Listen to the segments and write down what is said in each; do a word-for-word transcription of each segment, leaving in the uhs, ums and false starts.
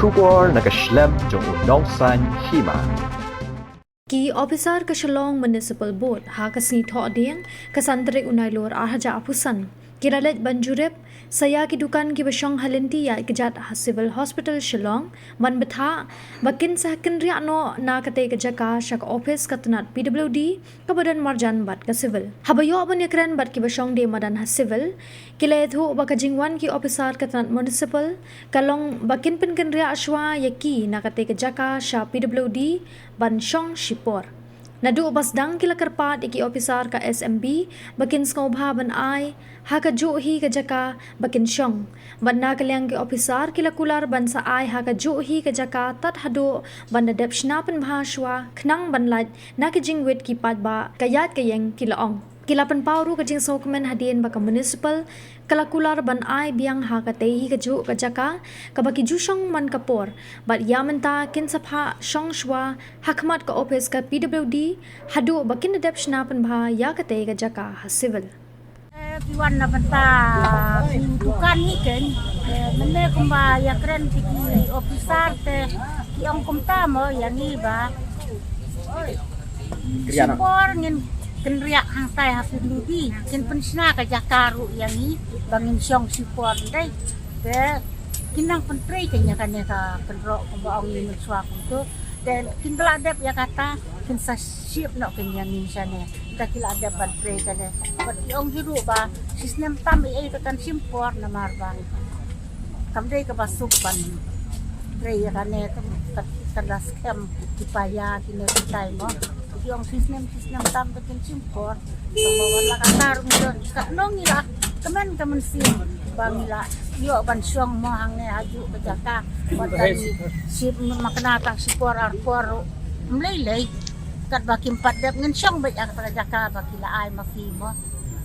Khubor na ka shlem jong u Nongsaiñ Hima. Ki ophisar ka Shillong Municipal Board ha ka sngi Thohdieng ka san tarik u Nailur ar hajar arphew san ki la leit ban jurip sa ïa ki dukan kiba shong ha lynti ïaid kjat ha Civil Hospital Shillong ban bthah ba kin sa kynriah noh na katei ka jaka sha ka ophis ka tnat P W D kaba don marjan bad ka Civil. Haba ïoh ban ïakren bad kiba shong dei madan ha Civil, ki la ïathuh ba ka jingwan ki ophisar ka tnat Municipal ka long ba kin pynkynriah shuwa ïa ki na katei ka jaka sha P W D ban shong shipor. Naduh ba sdang ki la kyrpad ïa ki ophisar ka S M B ba kin sngewbha ban ai ha kajuh hi ka jaka ba kin shong. Bad na ka liang ki ophisar ki la kular ban sa ai ha kajuh hi ka jaka tad haduh ban da dep shna pynbha shuwa khnang ban lait na ki jingwit ki paidbah ka ïaid ka ïeng, ki la ong. Ki la pynpaw ruh ka jingsngewkmen hadien ba ka Municipal ka la kular ban ai biang ha katei hi kajuh ka jaka kaba ki ju shong man ka por, bad ïa mynta kin sa phah shong shuwa ha khmat ka ophis ka P W D haduh ba kin da dep shna pynbha ïa katei ka jaka ha Civil. Eh, ki wan na bynta ki dukan ni keiñ, eh, mynne kumba ïakren ki, ki ophisar te ki ong kumta mo ïa ngi ba shipor ngin kynriah hangtai ha P W D, kin pynshna ka jaka ruh ïa ngi ba ngin shong shipor ndai. Te kin nang pyntrei keiñ ïa kane ka kynroh kumba ong ngi mynshuwa kumto. Te kin ba la dep ïa kata kin sa ship noh keiñ ïa ngi shane. Te ki la dep ban trei kane. Bad ki ong hi ruh ba shisnem tam ei ei te kan shim por namar ba kam dei kaba suk ban trei ïa kane te ka, ka da skhem ki paia kine ki tai mo. Ki ong shisnem shisnem tam te kin shim por. Te ba wan la ka tar ngi don katno ngi la kmen ka mynsiem ba ngi la ïoh ban shong mo hangne ha juh ka jaka. Wat kan ship makna tang shipor ar por ruh. Mlei lei. Katba kim pat dep ngin shong beit ha kata ka jaka ba ki la ai ma phi mo.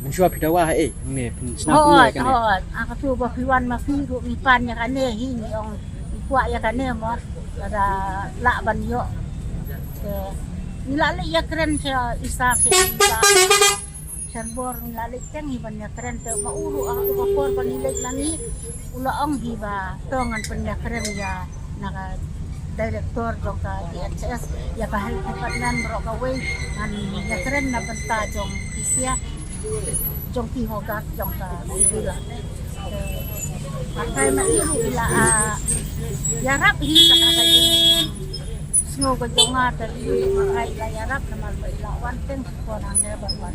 Mynshuwa phi dawa ha ei, ne phin sna kumno ïa kane? Hooid, hooid. Ha katu ba phi wan ma phi ruh ngi pan ïa kane hi ngi ong ngi kwah ïa kane mo. Lada lah ban ïoh. Te ngi la leit ïakren sha isa sha isa. Sha bor ngi la leit teng hi ban ïakren te ma u ruh ha katu ka por ba ngi leit na ngi. U la ong hi ba to ngan pynïakren ïa na ka director jong ka D H S ïa ka health department baroh kawei ngan ïakren na bynta jong phi sia jong ki hogat jong ka civil. Te makai ma i ruh i la, ah, ïarap hi kata ka sngew ka jong nga te i ruh makai i la ïarap namar ba i la wan teng ko nang ne ba wan.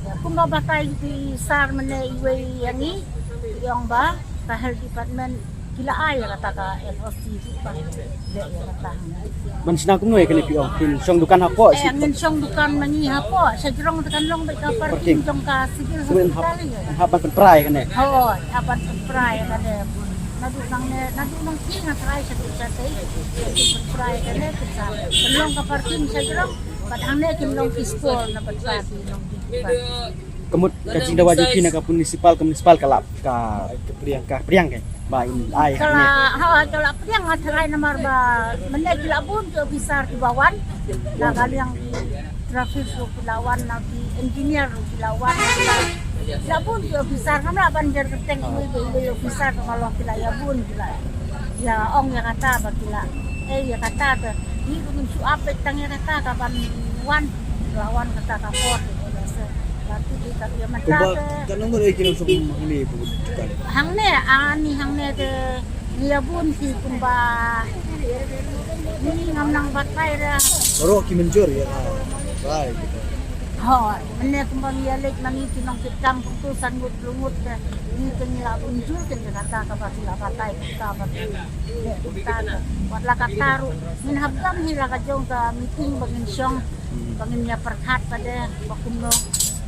Te kumba batai ki sar mane iwei ïa ngi i ong ba ka health department ki la ai ïa kata ka N O C ruh ba leh ïa kata. Ban shna kumno ïa kane phi ong phin shong dukan hapoh? Eh, ngin shong dukan ma ngi hapoh, sha jrong te kan long beit ka parking jong ka civil hospital ïa. Hap ban pynpra ïa kane. Hooid, hap ban pynpra ïa kane. Naduh nangne, naduh nangphi nga trai sha duh sha tei. Pynpra ïa kane pynsa. Pynlong ka parking sha jrong. Bad hangne kin long ki stall na bad ka kin long ki dukan. Ka mut ka jingdawa jong phi na ka municipal, ka municipal ka lap ka, ka pdiang, ka pdiang ka ba in ai hangne. Ka la, ha, ka la pdiang nga tharai namar ba mynne ki la bun ki officer kiba wan na ka liang ki traffic ruh ki la wan, na ki engineer ruh ki la wan, ki la bun ki officer. Ngam lah ban jer kyrteng iwei pa iwei officer, ka long ki la ïa bun ki la ïa ong ïa kata ba ki la, eh, ïa kata te ngi ruh ngim shu ap beit tang ïa kata ka ban wan, la wan kata ka por. Kumba ka nang ba dei ki nang song hangne ba dukan. Hangne, ani hangne te ngi ïa bun ki kumba ngi ngam nang batai re. Baroh ki mynjur ïa ka rai kita. Ho, mynne kumba ngi ïa leit ma ngi ki nong ki tam kumtu san ngut hynriew ngut te ngi te ngi la mynjur ki kata kaba ki la batai kita ba ki leh kita. Wat la kata ruh ngin hap dang hi la ka jong ka meeting ba ngin shong. Ba ngin ïa pyrkhat pat de ba kumno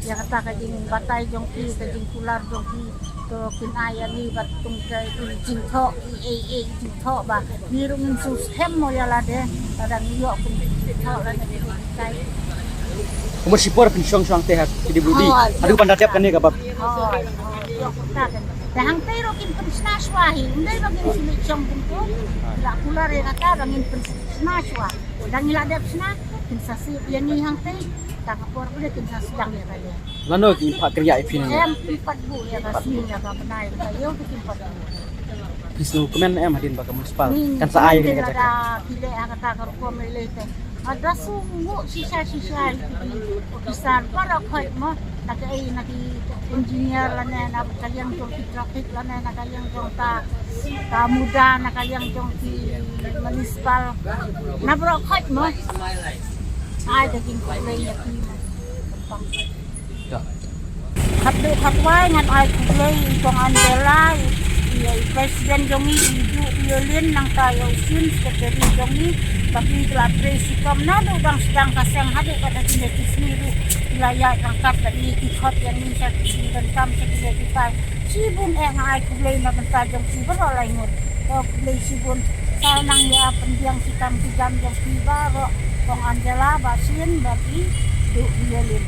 ïa kata ka jingbatai jong ki, ka jingkular jong ki. To kin ai ïa ngi bad tung ka jingthoh, ei ei jingthoh ba ngi ruh ngin shu skhem mo ïa lade. Lada ngi ïoh kum jingthoh lane ki kai. Kumno shipor phin shong shong te ha P W D? Hooid. Haduh ban da dep kane kaba. Hooid, hooid. Ïoh kumta kan. Te hangtei ruh kin pynshna shuwa hi. Ym dei ba ngin shu leit shong kumtu. La kular ïa kata ba ngin pynshna shuwa. Lada ngi la dep shna, kin sa shu ïa ngi hangtei, ta ka por pule kin sa sdang ïa ka ïa. Lano kin pat kynriah ïa phi ne? Em, kin pat buh ïa ka sngi ïa ka bnai, ka ïew te kin pat buh. Ki sngewkmen em hadien ba ka municipal kan sa ai ïa kane ka jaka. Ki leh ha kata ka rukom lei lei te. Haba shu nguh shisha shisha ïa ki officer baroh khoit mo. Na kaei, na ki engineer lane na ka liang jong ki traffic lane na ka liang jong ka, ka MUDA, na ka liang jong ki municipal. Na baroh khoit mo. Ai da jingkhublei ïa ki mo. Khatduh khatwai ngan ai khublei ïa i Kong Angela, ïa i president jong ngi, i Duh Violin, nangta ïa u Shin, secretary jong ngi, ba ki la trei shitom naduh dang sdang ka seng haduh katta ki leh ki sngi ruh, ki la ïaid ryngkat bad ngi, ki khot ïa ngi sha ki jingdonkam, sha ki leh ki kai. Shibun eh nga ai khublei na bynta jong phi baroh lai ngut. Khublei shibun. Sa nang ïa pynbiang shitom ki jam jong phi baroh, Kong Angela, Bah Shin bad i Duh Violin.